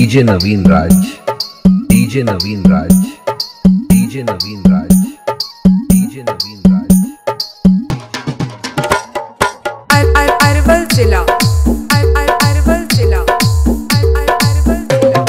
DJ Naveen Raj, DJ Naveen Raj, DJ Naveen Raj, DJ Naveen Raj. Arwal जिला, अरवल जिला, अरवल जिला।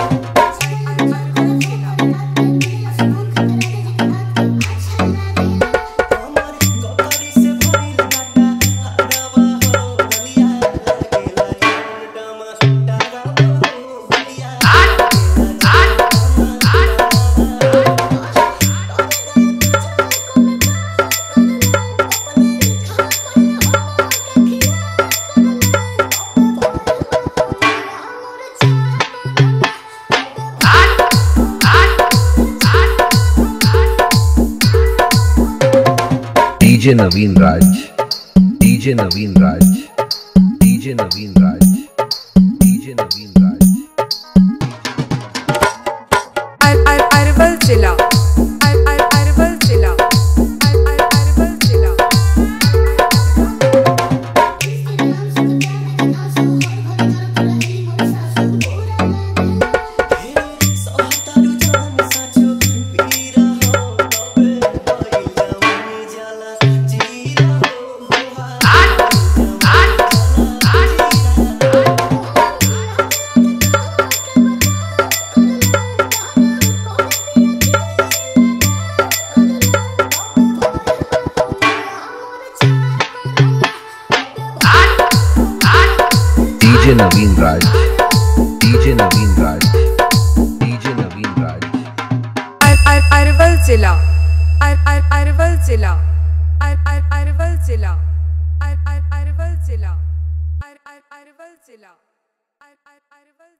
DJ Naveen Raj, DJ Naveen Raj, DJ Naveen Raj, DJ Naveen Raj. Arwal जिला, अरवल जिला, अरवल जिला। DJ Naveen Raj, DJ Naveen Raj, DJ Naveen Raj. Arwal जिला, अरवल जिला, अरवल जिला, अरवल जिला, अरवल जिला, अरवल।